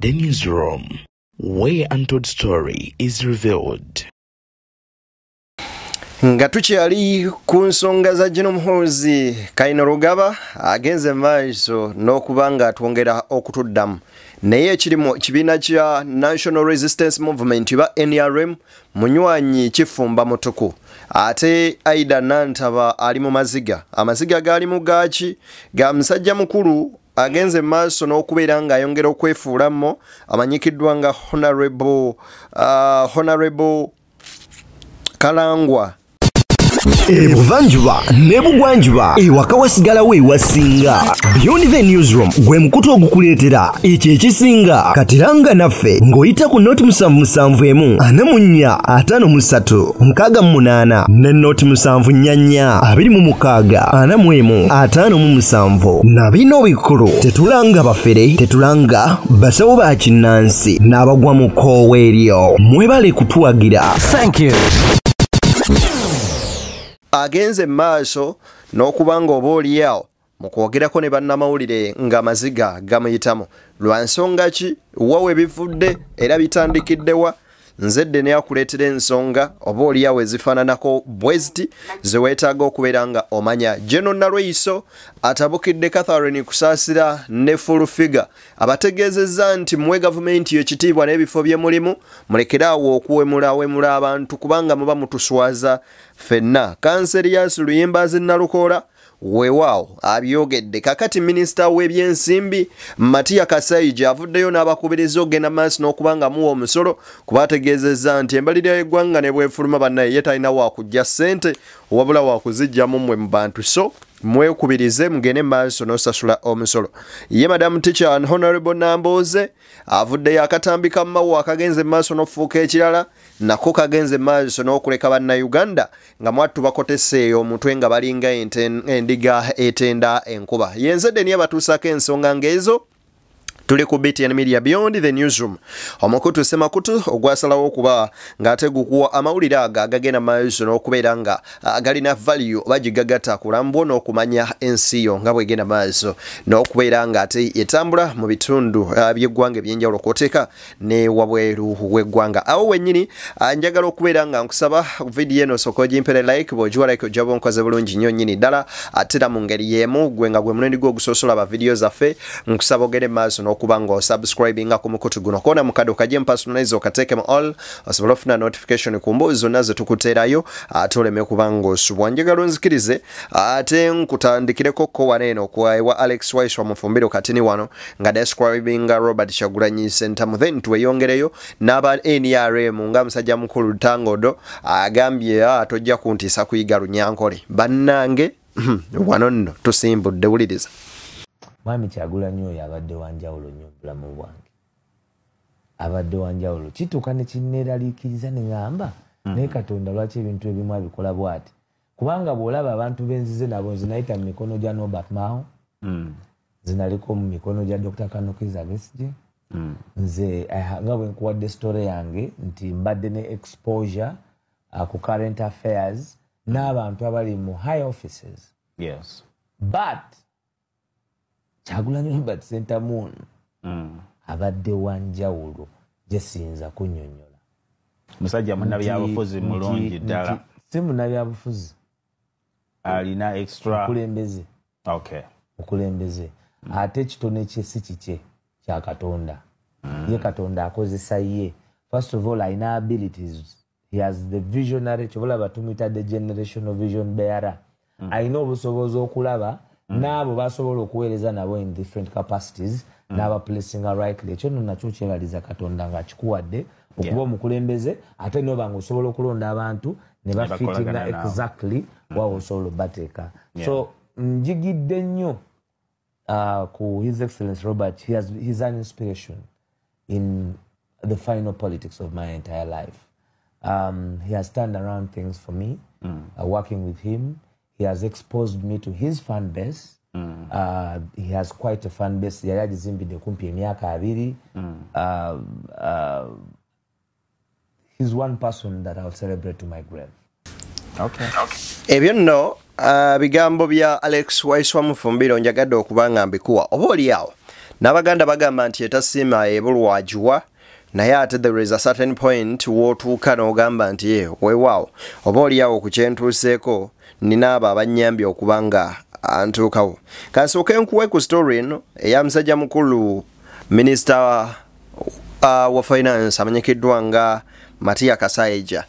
The Newsroom, where untold story is revealed. Nga tukyali ku nsonga za General Muhoozi Kainerugaba agenze maaso n'okuba nga atwongera okutuddamu, naye ekiri mu kibiina kya National Resistance Movement ba NRM, munywanyi kifumba mutuku, ate Aida Nantaba ali mu maziga. Amaziga gali mu gaaki ga musajja mukulu agenze maaso n'okubeera ng'ayongera okwefuulamu, amanyikiddwa nga Honorable Kalangwa. Ebuvanjuba nebugwanjuba, ewaka wasigalawo ewasinga. Beyond the Newsroom gwe mukutu ogukuleetera ekyo ekisinga. Katiranga naffe ng'oyita ku 071 44 53 68 ne 074 26 41 57. Na bino bikulu tetulanga bafere, tetulanga basawo ba kinnansi n'abagwa mu kkoowe eryo. Mwebale kutuwagira. Thank you. Agenze maaso n'okuba nga oba oliawo mu kwogerako ne bannamawulire ng'amaziga gamuyitamu. Lwa nsonga ki? Wa we bivudde era bitandikiddewa? Nzedde ne akuleetera ensonga oba oliawo ezifaananako bweziti ze weetaaga okubeera nga omanya. General Nalweyiso atabukidde Catherine Kusaasira ne Full Figure, abategeezezza nti muwe gavumenti ekitiibwa n'ebifo bye mulimu, mulekeraawo okuwemulawemula abantu kubanga muba mutuswaza ffenna. Kanserias Luyimbazi Nalukoola weewaawo abyogedde. Kakati minisita w'ebyensimbi Matia Kasaija avuddeyo n'abakubiriza okugenda maaso n'okuba nga muwa omusolo, kuba ategeezezza nti embalirira y'eggwanga ne bwefuluma, bannaye ye talina waakujja ssente wabula wakuziggyamu mmwe mu bantu, so mwekubirize mugende maaso n'osasula omusolo. Ye Madam Teacher and Honorable Nambooze avuddeyo akatambi ka Mao akagenze maaso n'okufuuka ekirala, nako kagenze maaso n'okuleka bannayuganda nga mwattu bakoteseeyo omutwe nga balinga endiga etenda enkuba. Yenzedde niye batuusaako ensonga ng'ezo. Tuli ku BTN Media, Beyond the Newsroom, omukutu semakutu ogwasalawo okuba ng'ate gukuwa amawulire ago agagenda maaso n'okubeera nga galina value oba gigagatta kulambwo n'okumanya ensi yo nga bwegenda maaso n'okubeera ng'ate etambula mu bitundu by'eggwanga ebyenjawulo kw'oteeka ne wabweru w'eggwanga. Awo wennyini njagala okubeera nga nkusaba vidiyo eno osooka ogimpere like. Bw'ogiwa like ojja bonkoze bulungi nnyo nnyini ddala. Ate era mu ngeri y'emu, gwe nga gwe mulundi gwo ogusoosola ba vidiyo zaffe, nkusaba ogende maaso n'okuba nga osubscribinga ku mukutu guno, koona mukadde okajje personalize okateeke mu all osobole ofuna notification ku mboozi zonna ze tukuteerayo, ate oleme kuba ng'osubwa. Njagala onzikirize ate nkutandikireko ko wano eno ewa Alex Waiswa Mufumbiro Katini wano nga describinga Robert Kyagulanyi Ssentamu, then tweyongereyo n'aba NRM nga musajja mukulu Tangodo agambye, "Tojja kuntiisa kuyiga Lunyankole." Bannange, wano nno tusimbudde, wuliriza. Mwami Kyagulanyi oyo abadde wanjawulo nnyo mu bulamu bwange, abadde wanjawulo. Kituuka ne kinneeraliikiriza ne ŋŋamba, "Naye Katonda lwaki ebintu ebimu abikola bw'ati?" Kubanga bw'olaba abantu benzize nabo, nze nayita mu mikono gya Norbert Mao, nze naliko mu mikono gya Dr Colonel Kizza Besigye. Nze nga bwe nkuwadde story yange nti mbadde ne exposure ku current affairs n'abantu abali mu high offices, but Kyagulanyi Robert Ssentamu ono abadde wanjawulo gye siyinza kunnyonnyola. Musajja munnabyabufuzi mulungi ddala. Si munnabyabufuzi. Alina extra. Mukulembeze. Mukulembeze, ate ekitone kye si kikye, kya Katonda. Ye Katonda akozesa ye. First of all, alina abilities, he has the visionary, kyobalaba tumuyita the generational vision bearer. Alina obusobozi okulaba n'abo basobola okuweereza nabo in different capacities n'abaplacinga rightly. Ekyo nno nakyo kyebaliza Katonda ng'akikuwadde okuba omukulembeze, ate noba nga osobola okulonda abantu ne bafitinga bakolagana naawe. Exactly wawe osobola obateeka. So njigidde nnyo ku His Excellence Robert. He's an inspiration in the final politics of my entire life. He has turned around things for me. Working with him, he has exposed me to his fan base. He has quite a fan base. Yali agizimbidde kumpi emyaka 20. He's one person that I'll celebrate to my grave. Ebyo nno bigambo bya Alex Waiswa Mufumbiro. Njagadde okuba nga mbikuwa oba oli awo. N'Abaganda bagamba nti etasiima ebulwagiwa, naye ate there is a certain point w'otuuka n'ogamba nti ye weewaawo oba oliawo ku kyentuuseeko nina abo abannyambye okuba nga antuukawo. Kansooke nkuwe ku story eno eya musajja mukulu minisita wa finance amanyikiddwa nga Matia Kasaija,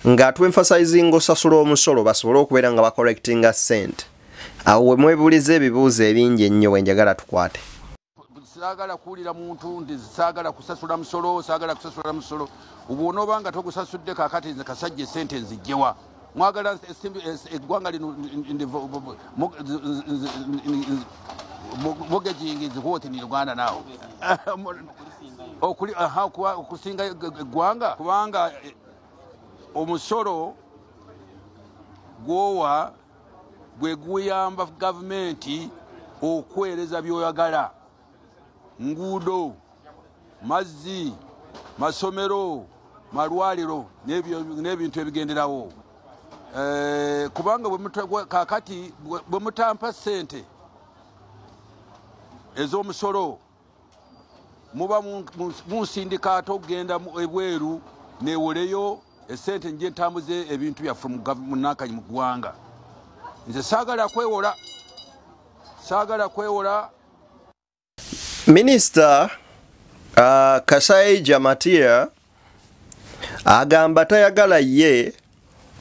nga tuemphasizing osasula omusolo basobole okubeera nga bacollectinga sente. Awo we mwebuuliza ebibuuzo ebingi ennyo we njagala tukwate. Saagala kuwulira muntu nti saagala kusasula musolo, saagala kusasula musolo. Bw'onooba nga togusasudde kaakati nze Kasajja essente nzigyewa? Mwagala eggwanga lino mortgaging is what in Uganda now okusinga eggwanga, kubanga omusolo gwowa gwe guyamba gavumenti okwereza by'oyagala: nguudo, mazzi, masomero, malwaliro n'ebintu ebigenderawo. Kubanga kakati bwe mutampa ssente ez'omusolo, muba munsindika ate okugenda ebweru newoleyo esente nje ntambuze ebintu byaffe munakanyi mu ggwanga. Nze saagala kwewola, saagala kwewola. Minisita Kasaija Matia agamba tayagala ye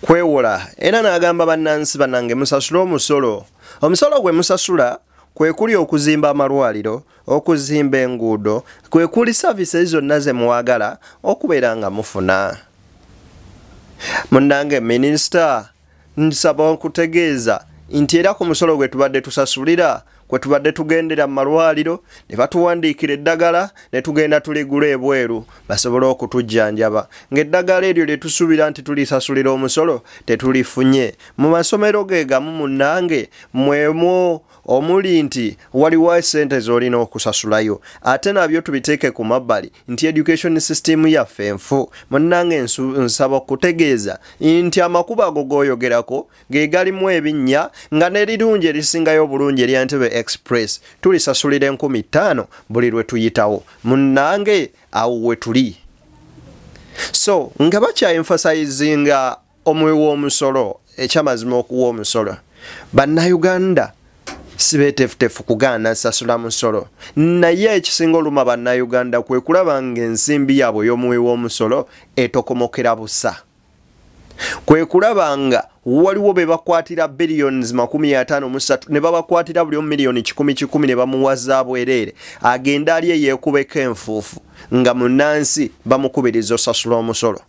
kwewola, era n'agamba bannansi bannange musasule omusolo. Omusolo gwe musasula kwe kuli okuzimba amalwaliro, okuzimba enguudo, kwe kuli services zonna ze mwagala okubeera nga mufuna. Munnange minisita, nsaba okutegeeza nti era ku musolo gwe tubadde tusasulira kwe tubadde tugendera mu malwaliro ne batuwandiikira eddagala ne tugenda tuligula ebweru basobole okutujjanjaba, ng'eddagala eryo lye tusuubira nti tulisasulira omusolo tetulifunye. Mu masomero ge gamu munnange mwemwo omuli nti waliwo essente z'olina okusasulayo, ate nabyo tubiteeke ku mabbali nti education system yaffe enfu. Munnange nsaba okutegeeza nti amakubo ago g'oyogerako ge galimu ebinnya, nga n'erirungi erisingayo obulungi erya Entebbe Express tulisasulira 5,000 buli lwe tuyitawo. Munnange awo we tuli. So nga bakya emphasizinga omuwi w'omusolo, ekyamazima okuwa omusolo, Bannayuganda si beeteefuteefu kugaana sasula musolo, naye ekisinga oluma Bannayuganda kwe kulaba ng'ensimbi yaabwe ey'omuwi w'omusolo etokomokera busa, kwe kulaba nga waliwo be bakwatira billions 53 ne babakwatira buli omu miliyoni 100 ne bamuwa za bwereere agenda ali eyeekubeko enfuufu, nga munnansi bamukubiriza osasula omusolo,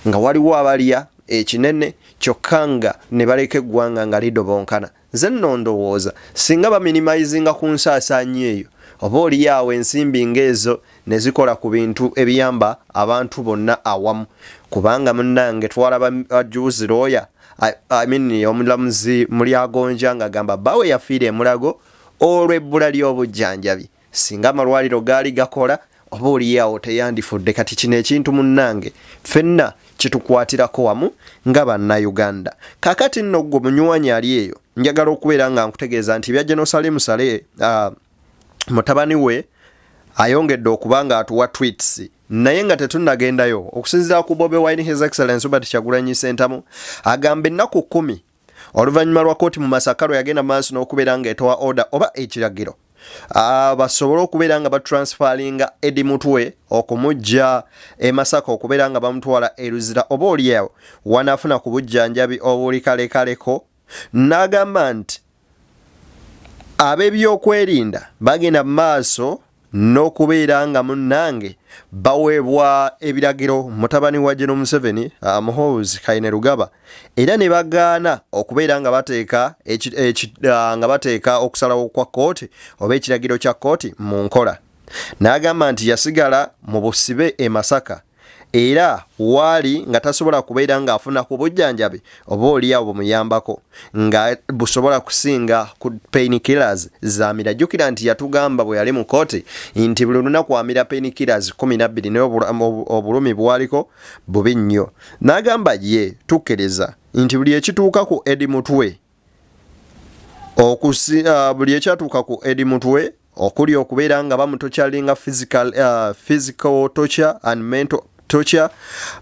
nga waliwo abalya ekinene kyokka nga ne baleka eggwanga nga lidobonkana. Nze nno ndowooza singa baminimizinga ku nsaasaanya eyo, oba oliawo ensimbi ng'ezo ne zikola ku bintu ebiyamba abantu bonna awamu. Kubanga munnange twalaba juzi looya, I mean omulamuzi Mulyagonja ng'agamba bbawe yafiira emulago olw'ebbula ly'obujjanjabi. Singa amalwaliro gaali gakola oba oliawo teyandifudde. Kati kino ekintu munnange ffenna kitukwatirako wamu nga Bannayuganda. Kaakati nno ggwe munywanyi ali eyo, njagala okubeera nga nkutegeeza nti ebya General Salim Saleh, mutabani we ayongedde okuba nga atuwa tweets, naye nga tetunnagendayo. Okusinziira ku Bobi Wine, His Excellency Robert Kyagulanyi Ssentamu agamba ennaku 10 oluvannyuma lwa kkooti mu Masaka lwe yagenda maaso n'okubeera ng'etowa order oba ekiragiro basobole okubeera nga batransferringa Eddie Mutwe okumuggya e Masaka okubeera nga bamutwala e Luzira, oba oliawo wanaafuna ku bujjanjabi obuli kalekaleko. N'agamba nti ab'ebyokwerinda bagenda mu maaso n'okubeera nga munnange baweebwa ebiragiro mutabani wa General Museveni, Muhoozi Kainerugaba, era ne bagaana okubeera nga bateeka nga bateeka okusalawo kwa kkooti oba ekiragiro kya kkooti mu nkola. N'agamba nti yasigala mu busibe e Masaka era waali nga tasobola kubeera ng'afuna ku bujjanjabi oba oliawo bumuyambako nga busobola kusinga ku painkillers z'amira. Jjukira nti yatugamba bwe yali mu kkooti nti buli lunaku amira painkillers 12, naye obulumi bwaliko bubi nnyo. N'agamba ye tukkiriza nti buli ekituuka ku Eddie Mutwe buli ekyatuuka ku Eddie Mutwe okuli okubeera nga bamutorturinga physical torture and mental torture,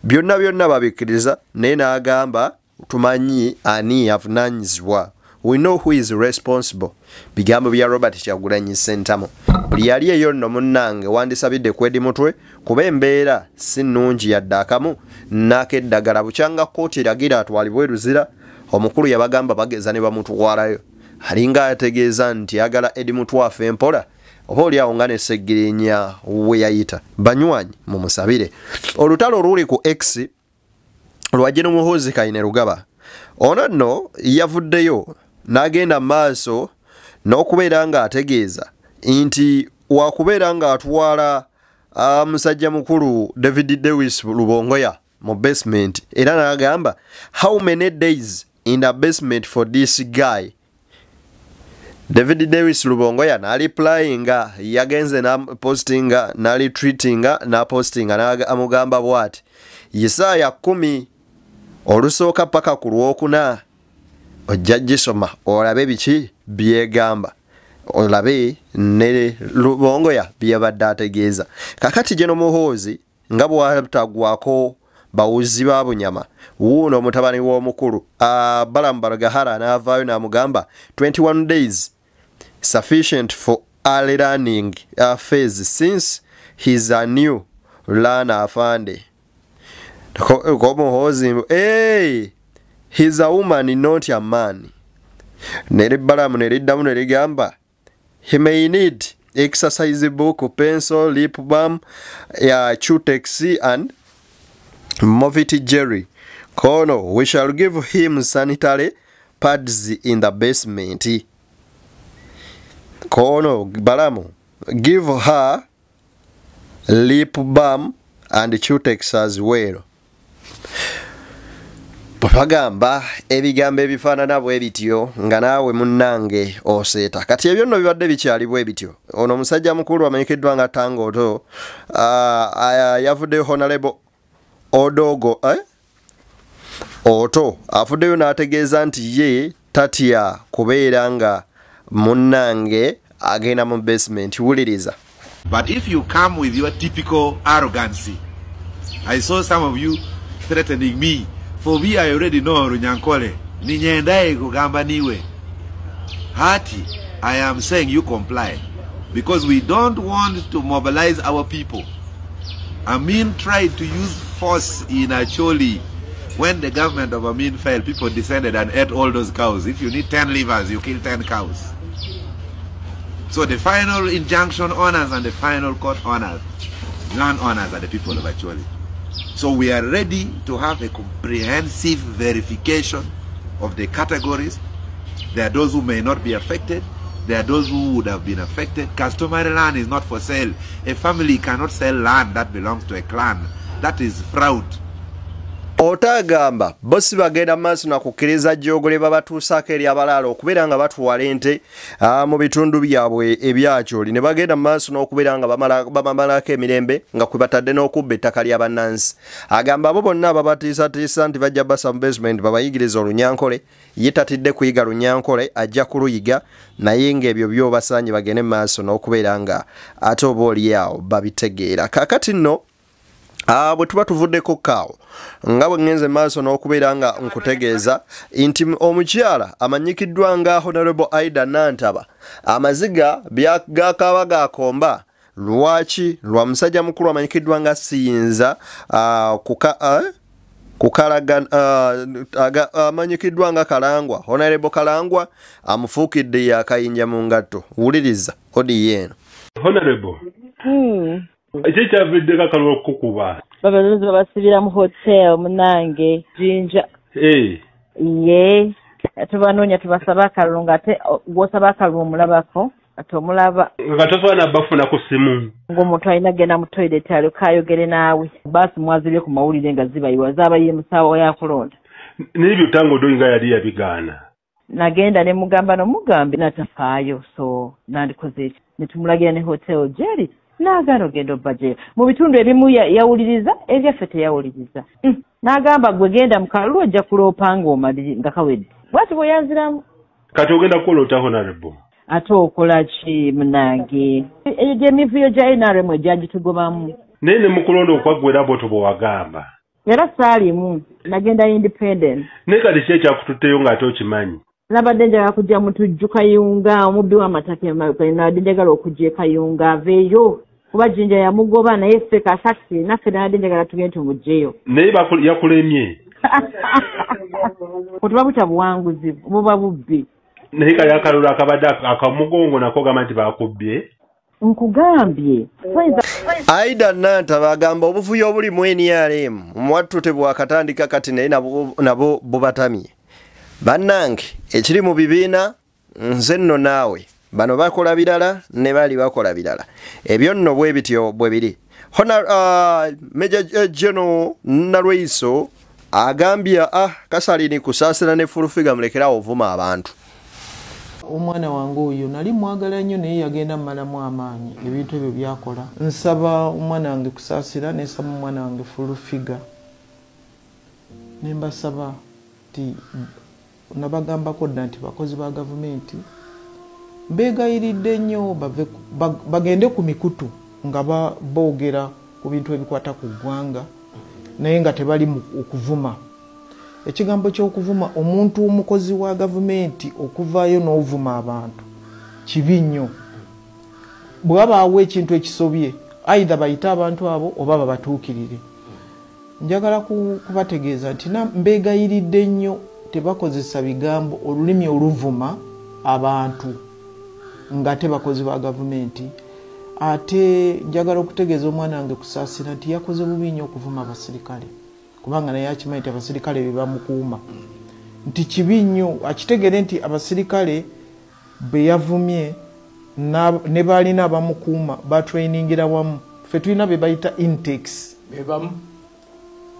byonna byonna babikkiriza, naye n'agamba tumanyi ani avunaanyizibwa, we know who is responsible. Bigambo bya Robert Kyagulanyi Ssentamu. Buli yali eyo nno munnange wandisabidde kwedi mutwe, kuba embeera si nnungi yadde akamu n'akeddagala. Bukyanga kkooti eragira atwalibwe Luzira, omukulu yabagamba bageza ne bamutwalayo, alinga ategeeza nti ayagala Eddie Mutwe afe mpola, oba oliawo nga ne Ssegirinya we yayita. Banywanyi mumusabire. Olutalo oluli ku X lwa Gen Muhoozi Kainerugaba, ono nno yavuddeyo n'agenda maaso n'okubeera ng'ategeeza nti wakubeera ng'atwala musajja mukulu David Lewis Rubongoya mu basement, era n'agamba how many days in the basement for this guy. David Lewis Rubongoya n'areplyinga, yagenze n'apostinga, n'aretweetinga, n'apostinga, amugamba bw'ati: Yisaaya 10 olusooka paka ku lwokuna ojja gisoma olabe biki byegamba, olabe ne Rubongoya byabadde ategeeza. Kakati Gen Muhoozi nga bw'atagwako bawuzi ba bunyama, wuuno mutabani w'omukulu Balaam Barugahara n'avaayo n'amugamba 21 days sufficient for early learning phase since he's a new learner afande. Muhoozi, hey, he's a woman not a man. Neri Balaam neriddamu nerigamba he may need exercise book, pencil, lip balm, Cutex and Movit Jerry. Kono, we shall give him sanitary pads in the basement. Kono, Balaam, give her lip balm and Cutex as well. Bagamba ebigambo ebifaanana bwe bityo nga naawe munnange oseeta. Kati ebyo nno bibadde bikyali bwe bityo. Ono omusajja mukulu amanyikiddwa nga Tanga Otto, yavuddeyo Honorable Odogo Otto avuddeyo n'ategeeza nti ye tatya kubeera nga munnange agenda mu basement. Wuliriza. But if you come with your typical arrogancy, I saw some of you threatening me. For me, I already know Runyankole. Ninyendae kugamba niwe. Hati, I am saying you comply. Because we don't want to mobilize our people. Amin tried to use force in Acholi. When the government of Amin fell, people descended and ate all those cows. If you need 10 livers, you kill 10 cows. So the final injunction owners and the final court owners, land owners are the people of Acholi. So we are ready to have a comprehensive verification of the categories. There are those who may not be affected. There are those who would have been affected. Customary land is not for sale. A family cannot sell land that belongs to a clan. That is fraud. Otagamba bosi bagenda maaso na kukkiriza jjoogo babatuusaako eri abalaalo okubeera nga batwala ente mu bitundu byabwe ebyakyoli, ne bagenda maaso n'okubeera nga babamalako emirembe nga kwe batadde n'okubba ettaka lya bannansi. Agamba abo bonna ababatiisatiisa nti bajja basa mu basement babayigiriza olunyankole, ye tatidde kuyiga lunyankole, ajja kuluyiga, naye ng'ebyo byobasaanye bagende maaso n'okubeera nga ate oba oliawo babitegeera. Kaakati nno bwe tuba tuvuddeko kaawo nga bwe ngenze maaso n'okubeera nga nkutegeeza nti omukyala amanyikiddwa nga Honorable Aida Nantaba amaziga gakaaba gakomba. Lwaki? Lwa musajja mukulu amanyikiddwa nga Siyinza amanyikiddwa nga Kalangwa. Honorable Kalangwa amufuukidde yakayinja mu ngatto. Wuliriza odi yeeno. Honorable, ekyo kyavuddeko akalulu okukuba. Babaluzi babasibira mu hotel munange Jinja. Ye tubanoonya tubasaba akalulu ng'ate gw'osaba akalulu omulabako ate omulaba. Nga tosobola nabafuna ku ssimu. Ng'omuntu alina genda mu toilet alyoke ayogere naawe. Baasi mwazibye ku mawulire nga zibayiwa zaabayiye mu ssaawa ya kulonda. N'ebyo Tanga Otto nga yali yabigaana. Nagenda ne mugamba n'omugambe natafaayo, so nandikoze eki. Ne tumulagira ne hotel gyeri. N'agaana ogenda obbajeyo. Mu bitundu ebimu yawuliriza, ebyaffe teyawuliriza. N'agamba gwe genda mu kalulu ojja kuloopa ng'omaliri nga kawedde. Bw'ati bwe yanziramu. Kati ogenda kukola otya Honorable? Ate okola ki munange? Eyo gy'emivuyo gya NRM egyagitugobamu. Naye ne mukulonda okwaggwera bw'otyo bwe wagamba. Era saalimu, nagenda independent. Naye kati ki ekyakututteyo ng'ate okimanyi? Nabadde njagala kujja Mutujju Kayunga, omubbi w'amataka, nabadde njagala okujja e Kayunga aveeyo. Kuba Jinja yamugoba naye ffe Kasasi naffe nabadde njagala tugende tumuggyeyo. Naye yakulemye. Otuba butya buwanguzi, buba bubbi. Naye kali akalulu akabadde akamugongo nako gamba nti bakubbye. Nkugambye. Aida Nantaba agamba obuvuyo obuli mu NRM mwattu tebwakatandika kati naye nabo bubatamye. Bannange ekiri mu bibiina nze nno naawe bano bakola birala ne bali bakola birala. Ebyo nno bwe bityo bwe biri. Major General Nalweyiso agambye Kasalini kusaasira ne Full Figure mulekerawo ovuma abantu. Omwana wange oyo nali mwagala nnyo naye yagenda mmalamu amaanyi ebintu ebyo byakola. Nsaba omwana wange kusaasira nensaba omwana wange Full Figure. Ne mbasaba nti nabagambako dda nti bakozi ba gavumenti mbeegayiridde nnyo bagende ku mikutu nga boogera ku bintu ebikwata ku ggwanga naye nga tebali okuvuma. Ekigambo ky'okuvuma omuntu omukozi wa gavumenti okuvaayo n'ovuma abantu kibi nnyo. Bwe wabaawo ekintu ekisobye either bayite abantu abo oba babatuukirire. Njagala kubategeeza nti mbeegayiridde nnyo tebakozesa bigambo olulimi oluvuma abantu nga tebakozi ba gavumenti. Ate njagala okutegeeza omwana wange Kusaasira nti yakoze bubi nnyo okuvuma abasirikale, kubanga naye akimanyi nti abasirikale be bamukuuma. Nti kibi nnyo akitegere nti abasirikale be yavumye ne baalina abamukuuma batrainingira wamu. Ffe tulina be bayita intakes.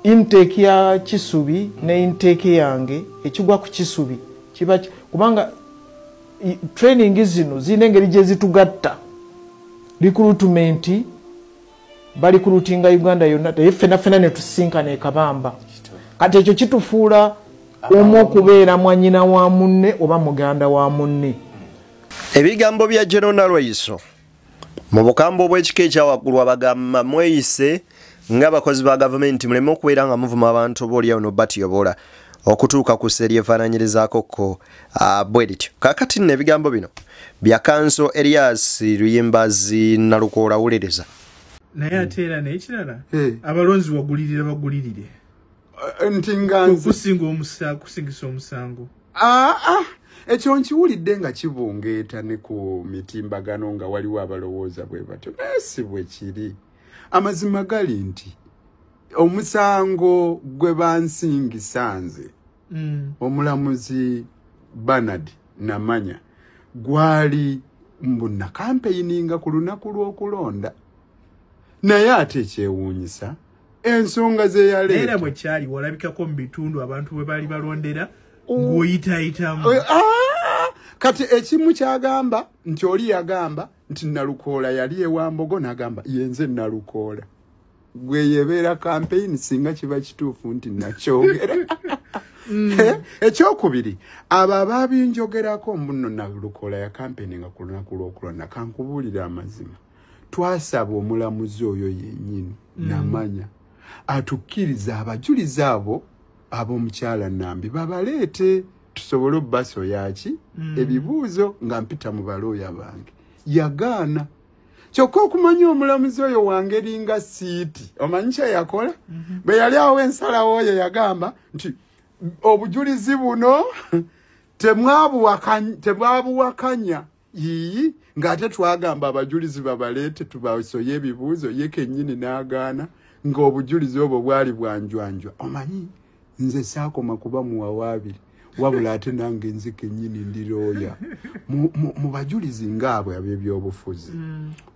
Intake ya Kisubi ne intake yange ekigwa ku Kisubi kiba kubanga training zino zirina engeri gye zitugatta. Recruitment bali kurutinga Uganda yonna naye ffenna ffenna ne tusinkana e Kabamba. Kati ekyo kitufuula omu okubeera mwannyina wa munne oba muganda wa munne. Ebigambo bya General Nalweyiso mu bukambo obw'ekika ekyawaggulu abagamba mweyise ng'abakozi ba gavumenti muleme okubeera nga muvuma abantu oboolyawo n'obatyobola okutuuka ku sseeri efaananyirizaako ko bwe lityo. Kaakati nno ebigambo bino bya Kanso Elias Luyimbazi Nalukoola, wuliriza. Naye ate era n'ekirala abalonzi wagulirira bagulirire nti nga nze okusinga okusingisa omusango. Ekyo nkiwulidde nga kibungeeta ne ku mitimbagano nga waliwo abalowooza bwe batyo, naye si bwe kiri. Amazima gali nti omusango gwe bansingisa nze omulamuzi Bernard Namanya gwali mbu nakampeininga ku lunaku lw'okulonda, naye ate ekyewuunyisa ensonga ze yaleeta. Era bwe kyali walabikako mu bitundu abantu bwe baali balondera ng'oyitaayitamu. Kati ekimu kyagamba nti oli yagamba nti Nalukoola yali ewa Mbogo, n'agamba yenze Nalukoola. Gwe yebeera campaign singa kiba kituufu nti nakyogera. Ekyokubiri abo ababinjogerako mbuno Nalukoola ya campaign nga ku lunaku lw'okulonda, kankubuulira amazima, twasaba omulamuzi oyo yennyini Namanya atukkiriza abajulizi abo ab'omukyala Nambi babaleete tusobole obbasoyaki ebibuuzo nga mpita mu balooya bange. Yagaana. Kyokka okumanya omulamuzi oyo wangeri nga siiti, omanyi kye yakola? Bwe yali awo ensalawo ye yagamba nti obujulizi buno temwabuwakanya yiyi, ng'ate twagamba abajulizi babaleete tubasoye ebibuuzo, ye kennyini n'agaana ng'obujulizi obwo bwali bwanjwanjwa. Omanyi nze saakoma kuba muwawaabiri, wabula ate nange nze kennyini ndi looya. Mu bajulizi ngaabwe ab'ebyobufuzi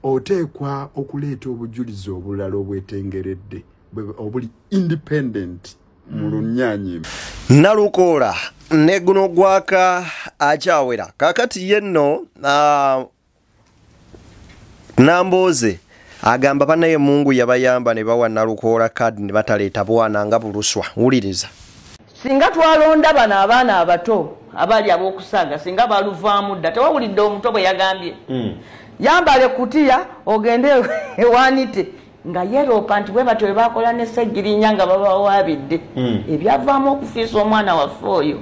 oteekwa okuleeta obujulizi obulala obwetengeredde obuli independent mu lunyaanyi. Nalukoola ne guno gwaka akyawera. Kaakati ye nno Nambooze agamba bannaye Mungu yabayamba ne bawa Nalukoola kaadi ne bataleeta bwana nga buluswa. Wuliriza. Singa twalonda bano abaana abato abali ab'okusaaga singa baluvaamu dda. Tewawulidde omuto bwe yagambye yambale kutiya ogende ewanite nga yeroopa nti bwe batyo bwe bakola ne Ssegirinya nga babawaabidde ebyavaamu okufiisa omwana waffe oyo.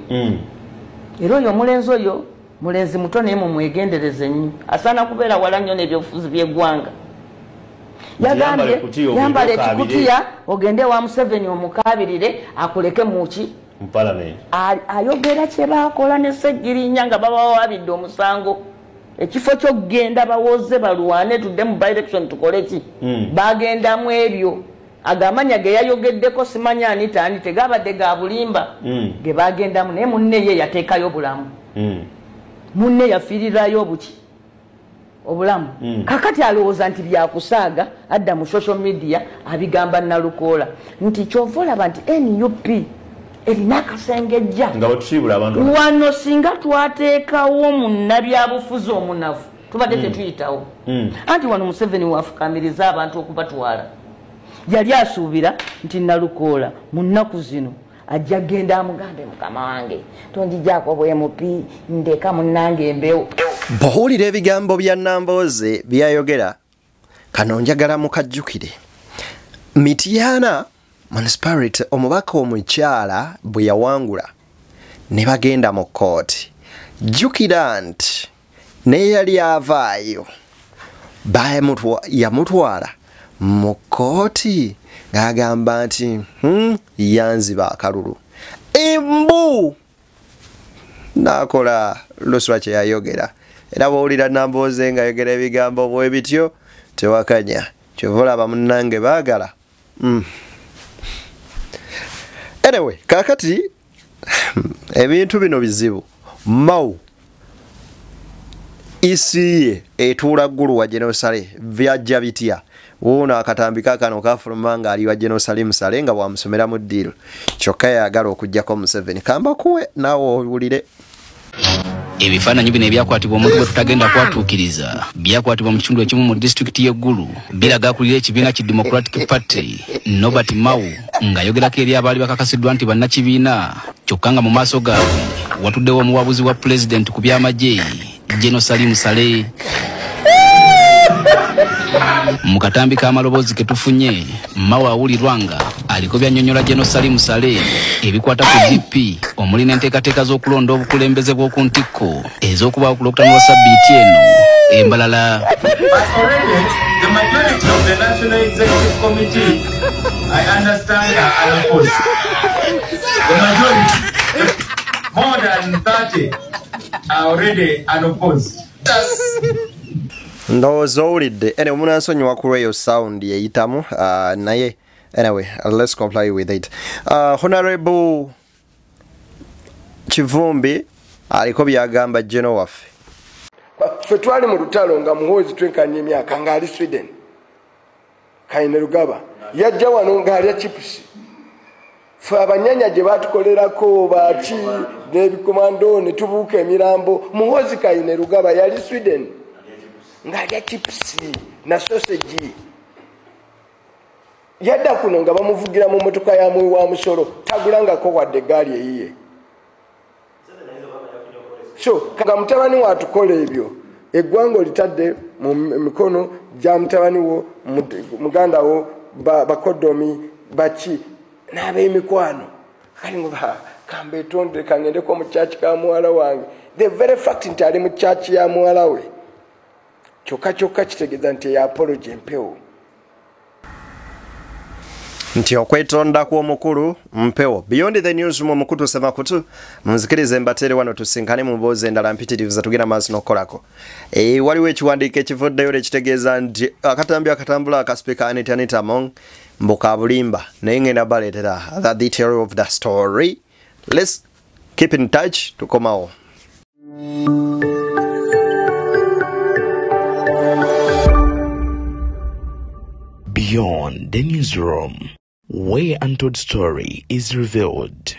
Era oyo omulenzi oyo mulenzi muto naye mumwegendereze nnyo, asaana kubeera wala nnyo n'ebyobufuzi by'eggwanga. Yagambye yambala ekikutiya ogende wa Museveni omukaabirire akuleke muki mu parliament. Ayogera kye baakola ne Ssegirinya nga babawaabidde omusango. Ekifo ky'okugenda bawoze balwane tudde mu by-election tukole ki, bagendamu ebyo. Agamanya ge yayogeddeko simanya ani taani tegabadde ga bulimba ge bagendamu, naye munne ye yateekayo obulamu, munne yafiirirayo obuki obulamu. Kakati alowooza nti byakusaaga, adda mu social media abigamba Nalukoola nti kyova olaba nti NUP erina akasengejja nga batusiibula abantu wano. Singa twateekawo munnabyabufuzi omunafu tubadde tetuyitawo. Anti wano Museveni wafukamiriza abantu okubatwala, yali asuubira nti Nalukoola mu nnaku zino ajja genda amugambe mukama wange tonjijaako bwe MP ndeka munnange embewo. Bw'owulira ebigambo bya Nambooze byayogera, kano njagala mukajjukire. Mityana Municipality omubaka omukyala bwe yawangula ne bagenda mu kkooti, jjukira nti naye yali avaayo yamutwala mu kkooti ng'agamba nti yanziba akalulu embu n'akola luswa kye yayogera. Era bw'owulira Nambooze ng'ayogera ebigambo bwe bityo tewakanya, kyova olaba munnange baagala. Anyway, kaakati ebintu bino bizibu. Mao ECA etuula ggulu wa General Saleh byajja bitya? Wuuno akatambi kaakano kafuluma ng'ali wa General Salim Saleh nga bwamusomera mu ddiiro, kyokka yayagala okuggyako Museveni. Kambakuwe naawe owulire. Ebifaananyi bino ebyakwatibwa omuntu gwe tutagenda kwatuukiriza byakwatibwa mu kitundu ekimu mu disitulikiti y'e Gulu, biraga akulira ekibiina ki Democratic Party Norbert Mao ng'ayogerako eri abaali bakakasiddwa nti bannakibiina, kyokka nga mu maaso gaabwe watuddewo omuwabuzi wa pulezidenti ku byamagye General Salim Saleh. Mu katambi k'amaloboozi ke tufunye, Mao awulirwa nga aliko byannyonnyola General Salim Saleh ebikwata ku DP omuli n'enteekateeka z'okulonda obukulembeze bw'oku ntikko ez'okubaawo ku Lwokutaano lwa sabbiiti eno embalala. But already, the majority of the National Executive Committee, I understand, are unopposed. The majority, more than 30, are already unopposed. Ndowooza owulidde. Anyway, munansonyiwa ku lw'eyo sound eyitamu, naye anyway, let's comply with it. Honorable Kivumbi aliko byagamba General waffe. Ffe twali mu lutalo nga Muhoozi twenkanya emyaka ng'ali Sweden. Kainerugaba yajja wano ng'alya chipusi. Ffe abanyanya gye batukolerako baki n'ebikomando ne tubuuka emirambo. Muhoozi Kainerugaba yali Sweden ng'alya chipusi na sausage. Yadda kuno nga bamuvugira mu motoka ya muwi wa musolo, tagulangako wadde eggaali eyiye. So nga mutabani watukola ebyo, eggwanga olitadde mu mikono gya mutabani wo, muganda wo, bakodomi baki n'ab'emikwano. Kale ngo kambetondere kangendeko mu kyaki ka muwala wange. The very fact nti ali mu kyaki ya muwala we kyokka kyokka kitegeeza nti eyo apology empewo. Nti okwetonda kw'omukulu mpewo. Beyond the News mu mukutu semakutu, munzikirize mbatere wano tusinkane mu mboozi endala mpitirivu zatugenda maaso n'okukolako. Waliwo ekiwandiiko ekivuddeyo ekitegeeza nti akatambi akatambula aka Speaker Anita Anita Among mbu ka bulimba, naye ngenda baleetera the detail of the story. Let's keep in touch, tukomawo. Beyond the Newsroom, where untold story is revealed.